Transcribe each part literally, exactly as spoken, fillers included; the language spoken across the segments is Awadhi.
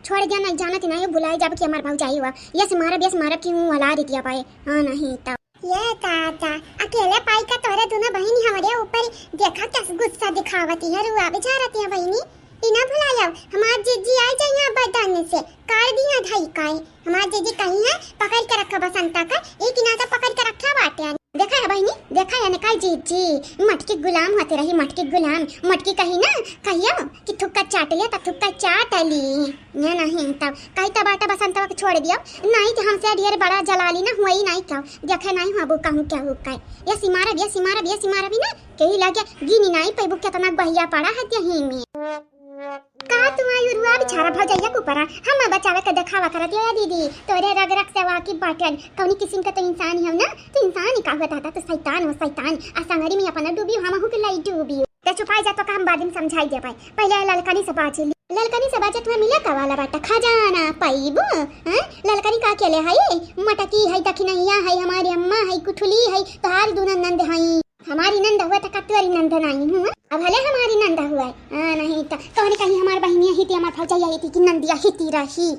छोड़ दिया, नहीं जानत, नहीं भुलाए जाब कि हमार भौजाई हुआ। यस मारब, यस मारब कि हूँ हला देतिया पाए। हाँ, नहीं तब। ये दादा, अकेले पाई का तोरे दुनो बहिनी हमरे ऊपर देखा कस गुस्सा दिखावती है, रुआ भी झारती है बहिनी। ई ना भुलायब, हमार जीजी आई जाइए बदन से, काट दिया धई काए। हमार जीजी कही है, पकड़ के रखा बसंता का, एक ना तो पकड़ के रखा बाटे। देखा है बहिनी, देखा है ना काई जीजी, मटकी गुलाम होते रही, मटकी गुलाम। मटकी कही ना, कहियो कि थुक्का चाट ले, तो थुक्का चाट ली। ये नहीं तब, कही तब बाटा बसंतवा के छोड़ दियो, नहीं तो हमसे ढेर बड़ा जलाली ना हुई नहीं क्या, देखे नहीं हबू कहूँ क्या हु काए। ये सिमारा, ये सिमारा, ये सिमारा भी ना, कही लगे गिनी नहीं पैबू कितना बहिया पड़ा है यही में। का तुम्हारी उरुआ बिछारा भौजैया के ऊपर, हम बचावे के देखावा करत ये दीदी, तोरे रग रग से वाकिफ बाटन, कौनी किस्म के तो इंसान ही हो ना, तो इंसान ही का हुआ दादा, तो शैतान हो शैतान, आ संगरी में अपना डूबी, हम हूँ के लाई डूबी। ते चुपाई जा तो का हम बाद में समझाई देबै, पहले ललकनी से बाजी ली, ललकनी से बाजे तुम्हें मिले का वाला बाटा खजाना पैबू, हैं? ललकनी का अकेले है, मटकी है, दखिनैया है, हमारी अम्मा है, कुठुली है, तोहार दूनो नंद है। हमारी नंद हुआ त का तोरी नंद नहीं हुआ? अब भले हमारी नंद हुआ है। हाँ, नहीं त कौन कही हमार बहिनिया ही थी, हमार भौजैया ही थी कि नंदिया ही थी रही।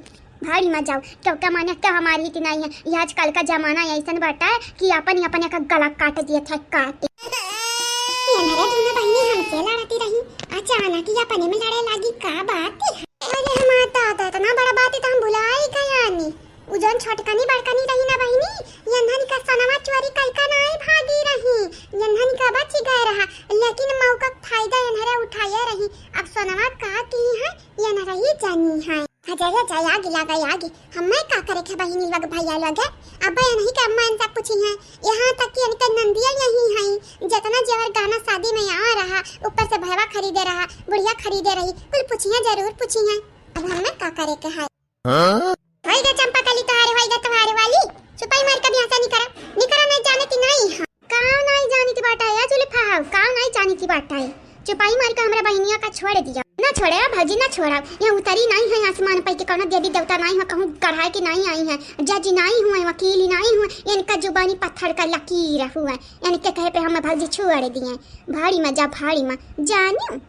भाड़ी मत जाओ, क्यों का माने क्या हमारी ही थी नहीं है। ये आजकल का जमाना ऐसन बाटा है कि अपन ही अपन का गला काट दिए थे, काट। ये मेरे दोनों बहिनी हमसे लड़ती रही, अचानक ही अपने में लड़े लागी, का बात है? अरे हमार दादा, इतना बड़ा बात है तो हम भुला ही गया नी। उ जौन छोटकनी बड़कनी रही ना बहिनी, यन्हन का सनवा चोरी कइका नाई भागी रही, यन्हन का बच गए रहा, लेकिन मौका क फायदा यन्हरे उठाए रही। अब सोनवा का की है, यन्हरे ही जानी है। हजारे जाए आगे लागे आगे, हमें का करे के बहिनी लोग भैया लोग, अब यन्ही के अम्मा इनसे पूछी है, यहाँ तक कि इनके नंदिया यही है, जितना जेवर गहना शादी में आ रहा, ऊपर से भैया खरीदे रहा, बुढ़िया खरीदे रही, कुल पूछी है, जरूर पूछी है। अब हमें का करे के है? हाँ? होई गे चंपा कली तोहारे, होई गे तोहारे वाली। चुपाई मार के बिहासा निकरा, निकरा नहीं जाने की नहीं है। काव नहीं जाने की बात है, या जुल्फा हाव, काव नहीं जाने की बात है। चुपाई मार के हमरा बहिनिया का छोड़ दिया। ना छोड़े भौजी, ना छोड़ा। ये उतरी नहीं है आसमान पर के कौनो देवी देवता नहीं है, कहूँ गढ़ाई के नहीं आई है, जज नहीं हुए, वकील नहीं हुए, इनका जुबानी पत्थर का लकीर हुआ, इनके कहे पे हम भौजी छोड़ दिए। भाड़ी में जा, भाड़ी में जानियो।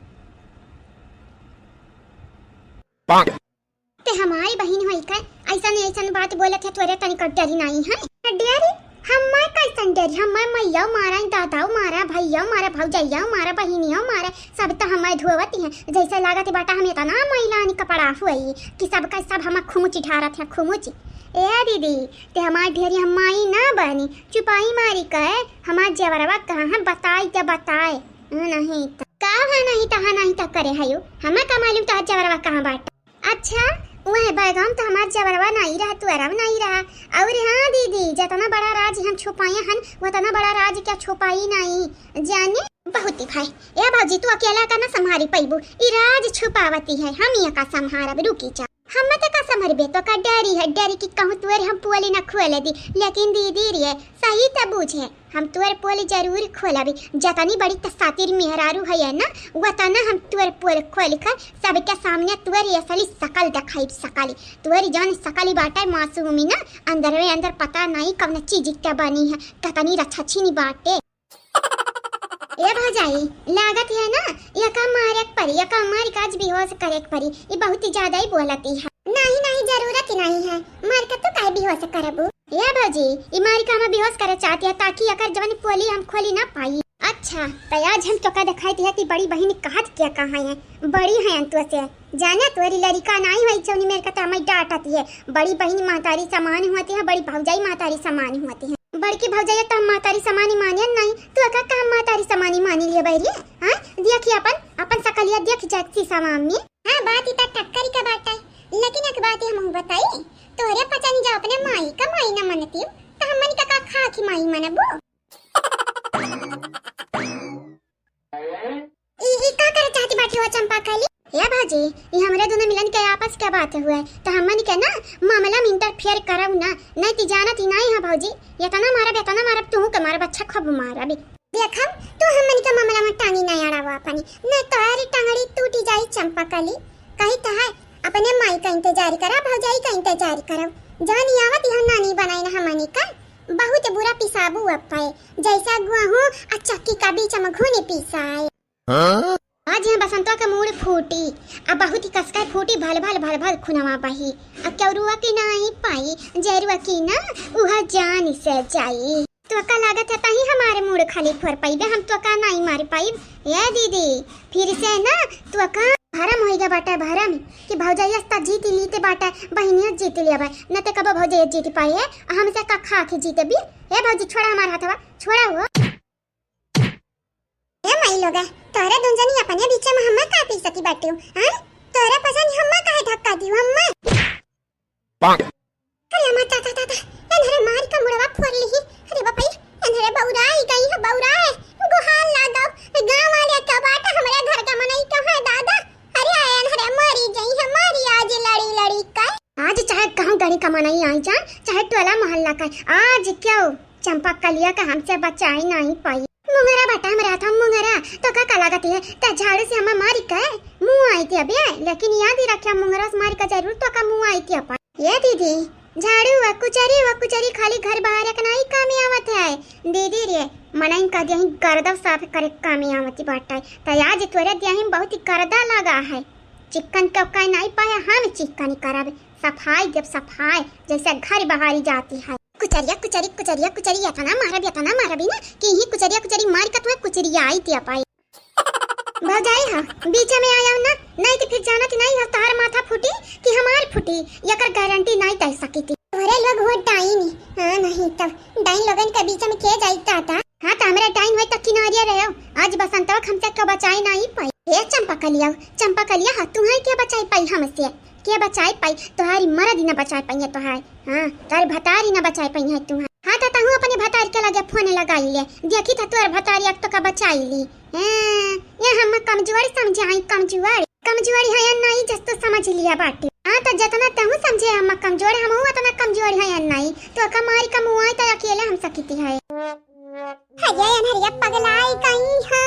ते हमारी बहिन होई का ऐसन ऐसन बात बोलत है, तोरे तनिक डरी नाई है? डरी? हम्मे कैसन डरी? हम्मे मइया मारा, दादा मारा, भइया मारा, भौजैया मारा, बहिनिया मारा, सब तो हम्मे धोवत है। जैसे लागत बाटा हम इतना मैलानी कपड़ा हुई कि सबका सब हम खुमुची ढारत है, खुमुची। ए दीदी, ते हमार ढेरी हम्माई ना बनी, चुपाई मारी कहे, हमार जेवरवा कहाँ है, बताई ते बताए। नहीं तो का है, नहीं तो हाँ, नहीं तो करे है यो, हमें का मालूम तो जेवरवा कहाँ बाटा। अच्छा, वह बैगवा में तो हमार जबरवा नाई रहा, तुअरवा नाई रहा। और हाँ दीदी, जतना बड़ा राज हम छुपाए हन, वतना बड़ा राज क्या छुपाई नाई जाने। बहुत ही भाई, ए भौजी, तू अकेला का ना संभारी पैबू, ई राज छुपावती है, हम ये का संभारब, रुकी जा। हम तो का संभरबे, तो का डरी है, डरी कि कहूँ तुअर हम पोली ना खोल दी, लेकिन दीदी रे, सही तो बूझे। हम तोर पोल जरूर खोलबी। जतनी बड़ी त सातिर मेहरारू है ना, वतना हम तोर पोल खोल कर सबके सामने तोर असली सकल देखाइब, सकल। तोर जौन सकल बाटे मासूमी ना, अंदर में अंदर पता नहीं कौन चीज के बनी है, कतनी रछछिनी बाटे। ए भौजाई, लागत है ना, एका मारे के परी, एका मार के आज बेहोश करे के परी। ई बहुत ही ज्यादा ही बोलती है। नहीं, नहीं, जरूरत ही नहीं है। मार के तू काहे बेहोश करबू? ए भौजी, ई मारी का हम बेहोश करे चाहती है ताकि एकर जवन पोली हम खोली ना पाई। अच्छा, तो आज हम तोका दिखाई दिया कि बड़ी बहिन कहत क्या कहाँ है। बड़ी है अंतुआ से। जाना तोरी लड़िका नाई होई जौनी मेरे का तमई डांटत है। बड़ी बहिन महतारी समान होती है, बड़ी भौजाई महतारी समान होती है। बड़की भौजाई तो हम महतारी समान ही मानियन नहीं, तू का हम महतारी समान ही मानी लिए बैरी? हाँ, देखी अपन, अपन सकलिया देख जात शीशा में। हाँ, बात इतना टक्करी का बात है, लेकिन एक बात ही हम बताई, तोहरे पचन जा अपने माई का माई न मनती, तो हमन का, का खा की माई मनबू? ई, ई का करे चाहती बाटी हो चंपा कली? हे भौजी, ई हमरे दोनों मिलन के आपस के बात हुए, तो हमन के ना मामला में interfere करब ना, नहीं ती जानत ही नहीं है भौजी, इतना मारब, इतना मारब, तू के मारब, अच्छा खूब मारब। देखम, तू हमन के मामला में टांगी ना अड़ावा अपनी, न तोहरी टंगड़ी टूटी जाई चंपा कली। कही तो है, अपने माई का इंतजार करा, भौजाई का इंतजार करा। जानी आवत यहाँ नानी बनाई ना हमनी का, बहुत बुरा पिसाबू अपाए, जैसा गेहूं आ चक्की का बीच में घुनी पिसाए। हाँ? आज यहाँ बसंतवा के मूड़ फूटी, आ बहुत ही कसका फूटी, भल भल भल भल खुनवा बही। आ केवरुआ की नाई पाई, जेरुआ की ना, उहा जान से जाई। तोका लागत है तही हमारे मूड़ खाली फोर पाइबे, हम तोका नाई मार पाइब। ए दीदी, फिर से ना तोका भरम होइगा बाटा भरम कि भौजाई अस्ता जीत लीते बाटा, बहिनिया जीत लिया बा, न ते कबो भौजाई जीत पाई है, हमसे का खा के जीते भी। ए भौजी, छोड़ा हमार हाथवा, छोड़ा हो। ए माई लोगा, तोहरे दुन जनी अपने बीच में हम्मा का पी सकी बाटियो, हाँ? तोहरे पसंद हम्मा काहे धक्का दियो, हम्मा? पाक। अरे अम्मा, ता, ता, ता, ता, एन्हरे मारी का मुड़वा फोर लिही। अरे बाप रे, एन्हरे बौराई गई है, बौराए। गुहार लागो, गाँव वाले का बात, हमरे घर का मनई कहाँ दादा? अरे एन्हरे मरी गई है, मरी आज लड़ी लड़ी का। आज चाहे गाँव गणी का मनई आई जा, चाहे टोला मोहल्ला का, आज क्यों चंपा कलिया का हमसे बचाई नहीं पाई। मुंगरा बाटा हमरा हाथ में मुंगरा, तोका का लागत है? त झाड़ू से हम्मा मारी के मुँह आई थी अबे, लेकिन याद ही रखिया मुंगरा से मारी के जरूर तोका मुँह आई थी अपन। ए दीदी, झाड़ू वा कुचरी वा कुचरी खाली घर बाहर एक नाई कामे आवत है। दीदी रे, मनई का दिया ही गर्दा साफ करे कामे आवत बाटा। त आज तोरे दिया ही बहुत ही गर्दा लगा है। चिक्कन के काई नाई पाए, हम चिक्कन करब, सफाई देब सफाई, जैसे घर बहारी जाती है। कुचरिया, कुचरी, कुचरिया, कुचरी, एतना मारब, एतना मारब ही ना कि ही कुचरिया, कुचरी मार के तुम्हें कुचरिया आई दिया पाई। भौजाई हो, बीच में आया ना, नहीं तो फिर जानत नहीं हो, तोहार माथा फूटी कि हमार फूटी, एकर गारंटी नहीं दे सकी थी। तोरे लोग हो डाइन, हाँ नहीं तब डाइन लोगन के बीच में के जाई दादा। हाँ, तो हमरा डाइन होई त किनारिया रहो। आज बसंतवा हमसे क्यों बचाई नहीं पाई? ए चंपा कलिया, चंपा कलिया, हाँ, तुम्हें के बचाई पाई हमसे? के बचाई पाई? तोहारी मरद ही ना बचाई पाई है तोहार। हाँ, तोहार भतारी ना बचाई पाई है तुम्हार। हाँ, तो तहूँ अपने भतारी के लगे फोन लगाई ले, देखी था तोहार भतारी अब तो का बचाई ली। हैं, ये हम कमजोर समझे हैं, कमजोर। कमजोरी है या नहीं, जस तो समझ लिया बाटे। हाँ, तो जतना तहूँ समझे हम कमजोर, हमहूँ उतना कमजोर है या नहीं। तो का मारी का मुआई तो अकेले हम सकिती है। अरे अनहरिया पगलाई गई है।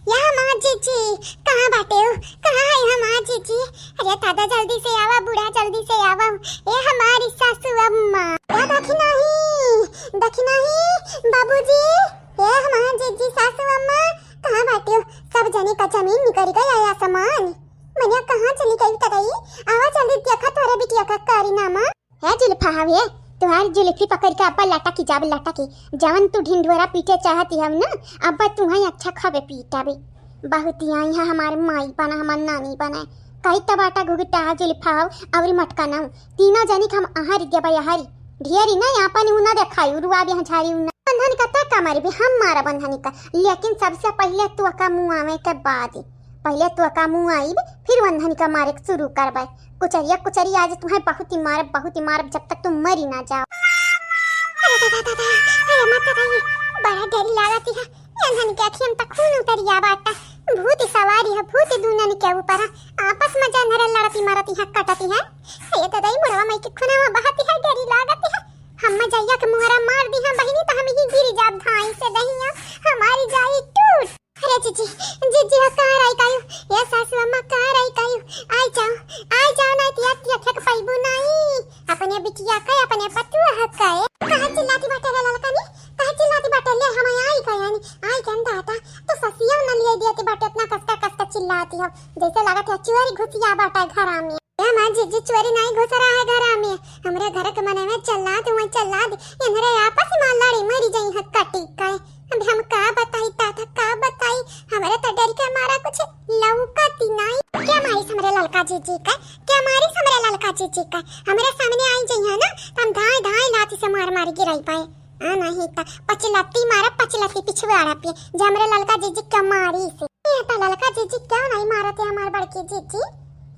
या हमार जीजी, कहाँ बाटे हो? कहाँ है हमार जीजी? अरे दादा जल्दी से आवा, बूढ़ा जल्दी से आवा। ए हमारी सासू अम्मा। या दखिनाही, दखिनाही, बाबूजी। ए हमार जीजी सासू अम्मा, कहाँ बाटे हो? सब जने का जमीन निकल गई आसमान। मनिया कहाँ चली गई तदई? आवा जल्दी देखा तोरे बिटिया का कारनामा। हे जुल्फा हवे, तुहार जुल्फी पकड़ के अब्बा लटकी जाब लटकी। जवन तू ढिंढोरा पीटे चाहती हव ना, अब्बा तुहई अच्छा खावे पीटाबे। बहुत ही आई है हमार माई बना, हमार नानी बना। कई तबाटा घुघटा जुल्फा हव, अउरी मटका ना। तीनों जनी के हम अहारी देबे अहारी। ढेरी ना आपन ऊ ना देखाई, उरुआ भी हजारी ऊ ना। बंधन का ते का मारी भी हम मारा बंधन का, लेकिन सबसे पहले तू का मुँह आवे के बाद, पहले तू का मुँह आईब, फिर बंधन का मारे के शुरू करबे। कुचरिया, कुचरिया, आज तुम्हें बहुत ही मारब, बहुत ही मारब, जब तक तुम मरी ना जाओ। अरे दादा, दादा, अरे मत दादा, ये बड़ा डर लागती है। एन्हन के अखियन तक खून उतरिया बाटा। भूत सवारी है, भूत दूनन के ऊपर है। आपस में जानवर लड़ती मरती है, कटती है। अरे दादा, ये मुड़वा मई के खुनावा बहती है, डरी लागती है। हम जइया के मुहरा मार दी है बहिनी, तो हम ही गिरी जाब धाई से दहिया, हमारी जाई टूट। अरे जीजी, जीजी हो कहाँ रही कायू? ए सासू अम्मा कहाँ रही कायू? आई जाओ, आई जाओ, नहीं तिया तिया खेक पैबू नहीं। अपने बिटिया का, अपने पतुआ का। काहे चिल्लाती बाटे रे ललका नी? काहे चिल्लाती बाटे? ले हम आई गए यानी, आई गए दादा। तो ससिया न लिए दिया बाटे, इतना कसका कसका चिल्लाती हो। जैसे लागत है चोरी घुसिया बाटे घरा में। ए माँ जीजी चोरी नहीं घुस रहा है घरा में। हमरे घर के मने में चला दे, वहीं चला दे। इनरे आपस में लड़ी मरी जाई है कटी का। अब हम का बताई दादा, का बताई, हमरे तो डर के मारा कुछ लौकती नहीं। क्या मारिस हमरे ललका जीजी का, क्या मारिस हमरे ललका जीजी का? हमरे सामने आई जइहा ना, तो हम धाए धाए लाती से मार मार गिराई पाए। आ नहीं तो पचलत्ती मारा, पचलत्ती पिछवाड़ा पे, जे हमरे ललका जीजी का मारिस। ये तो ललका जीजी क्यों नहीं मारते हमार बड़की जीजी?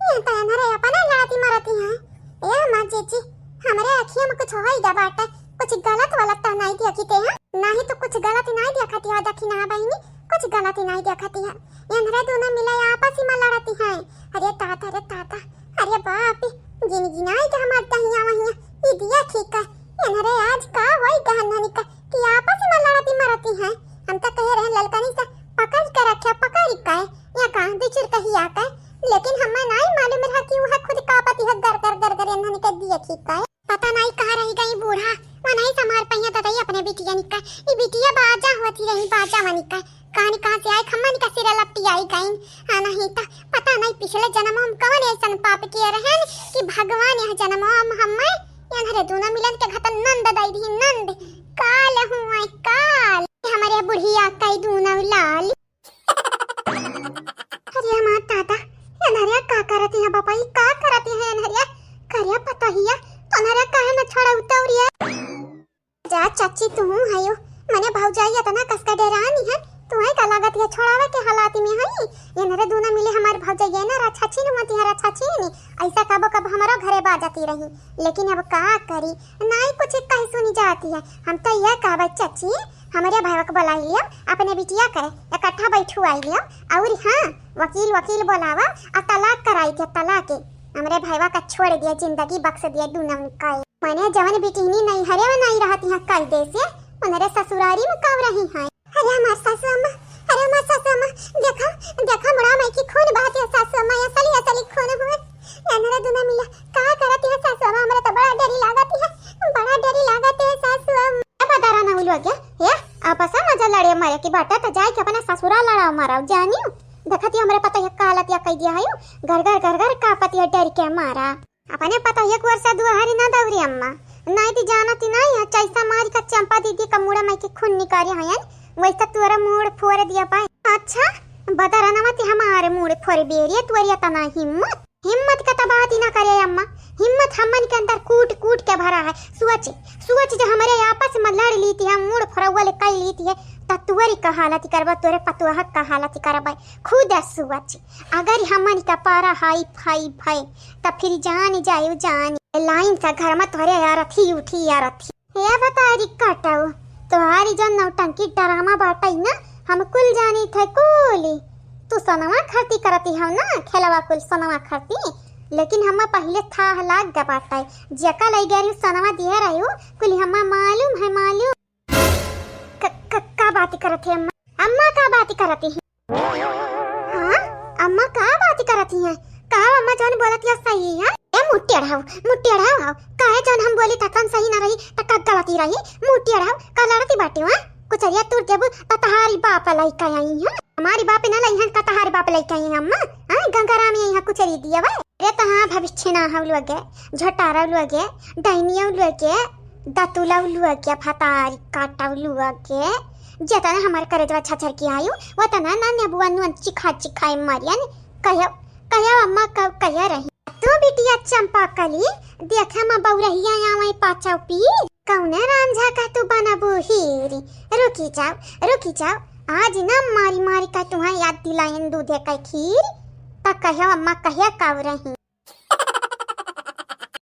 ये तो हमारे अपना लाती मारती हैं। ए हमार जीजी, हमरे अखिया में कुछ होई गा बाटे, कुछ गलत वलत तो नहीं देखी ते हैं? नहीं तो कुछ गलत नहीं देखती है, देखी ना बहिनी, कुछ गलत नहीं देखती है। एनरे दोनों मिले आपस ही में लड़ती हैं। अरे दादा, अरे दादा, अरे बाप, गिन गिनाई के हमार दहिया वहिया, ई दिया ठीक है। एनरे आज का वही गहन का कि आपस में लड़ती मरती हैं। हम तो कहे रहे ललकनी से पकड़ के रखे, पकड़ के, या कहाँ दो चुरकहिया के, लेकिन हमें नहीं मालूम रहा कि वह खुद कांपती है गर गर गर गर एनहन के दिया ठीक है। पता नहीं कहाँ रही गई बूढ़ा, वो नहीं संभाल पाइया ददई अपने बिटिया निका। ई बिटिया बाजा होती रही, बाजा वनिका। कहानी कहाँ से आई, खम्मन का सिरा लपटी आई गईं। हाँ, नहीं त पता नहीं पिछले जन्म हम कवन ऐसन पाप किए रहन कि भगवान यह जन्म हम हमें एन्हरे दूनो मिलन के घतन नंद दई दी, नंद। काल हुआ काल हमरे बुढ़िया कई दूनो लाल। अरे हमार दादा, एन्हरिया का करती है बापा, ई का करती है एन्हरिया? करिया पतोहिया, तो एन्हरिया काहे न छोड़ा उतौरिया? जा चाची, तू हयो, मने भौजाई इतना कस का डेरानी है, तू है का लागत है छोड़ावे के हालाती में हई? एन्हरे दूनो मिले हमार भौजाई ये ना रछाछीन होती है, रछाछीन। ऐसा कबो कब हमारो घरे बाजती रही, लेकिन अब का करी, नाई कुछ कही सुनी जाती है। हम तो यह कहबे चाची, हमरे भाई के बुलाई लियो, अपने बिटिया के इकट्ठा बैठुआई लियो, और हाँ, वकील, वकील बोलावा, आ तलाक कराई के, तलाक के। हमरे भाईवा का छोड़ दिया, जिंदगी बख्श दिया दूनो का। मने जवन बिटिहनी नैहरे में नहीं रहती है कायदे से, उनरे ससुरारी में कब रही हैं। अरे हमार सासू अम्मा, अरे हमार सासू अम्मा, देखा, देखा मुड़ा माई की खून बहती है सासू अम्मा, असली, असली खून हुए। एन्हरे दूनो मिला का करती है सासू अम्मा, हमरे तो बड़ा डरी लागती है, बड़ा डरी लागती है सासू अम्मा। ए बदारा ना हुलवा के, ए, आपस में मजा लड़े मारे की बाटे तो जाए के अपने ससुरा लड़ाओ माराओ जानियो। देखती हमरे पता ये का हालत या कह दिया है, घर घर घर घर कांपती है डर के मारा। अपने पता एक वर्ष दुआरी ना दौरी अम्मा, नहीं ती जानती नहीं है, चैसा मारी का चंपा दीदी का मुड़ा माई के खून निकारी है, वैसा तोरा मूड़ फोड़ दिया पाए। अच्छा, बदरनवा ती हमारे मूड़ फोड़ बेरिया, तोरी इतना हिम्मत, हिम्मत का तो बात ही ना करे अम्मा, हिम्मत हमन के अंदर कूट कूट के भरा है। सोच, सोच जो हमरे आपस में लड़ ली थी, हम मूड़ फोड़वा ले कई ली थी, त तोरी का हालत करबा, तोरे पतोह का हालत करबा, खुद सोच। अगर हमन का पारा हाई फाई भय, त फिर जान जायु जान। लाइन से घर में तोहरे अरथी उठी अरथी। हे बतारी काटऊ, तोहारी जौन नौटंकी ड्रामा बाटई ना, हम कुल जानी थे कुली। तू सोनवा खरती करती हौ ना, खेलवा कुल सोनवा खरती, लेकिन हम पहिले थाह लाग ग बाटई। जेका लई गए रही सोनवा दिए रही, कुल हम मालूम है, मालूम। क-, क-, का बात करत है अम्मा? अम्मा का बात करती है? हाँ, अम्मा का बात करती हैं? का अम्मा जौन बोलत है सही है? ए मुट्ठी अढ़ाओ, मुट्ठी अढ़ाओ, काहे जौन हम बोली त कौन सही ना रही, त का गलती रही? मुट्ठी अढ़ाओ, का लड़ती बाटे, हाँ? कुचरिया तूर देबू, त तहारी बाप लइका आई हैं। हमारी बाप ना लई हैं, का तहारी बाप लइका आई हैं अम्मा? हाँ, गंगाराम यहाँ कुचरी दिया बा। अरे त हाँ, भविष्य ना हौ लोगे, झोटारा लोगे, डाइनिया लोगे, दतुला लोगे, फतारी काटा लोगे, जेतना हमार करेजवा छछर के आयु, वतना ना नेबुआ नून चिखा चिखाए मरियन। कहो, कहो अम्मा, कब कह रही? तू बिटिया चंपा कली, देखे म बौरहिया आवै पाछौ पीर। कौने रांझा का तू बनबू हीर? रुकी जाओ, रुकी जाओ, आज ना मारी मारी का तुहाँ याद दिलायन दूधे का खीर। त कहो अम्मा, कहे कब रही?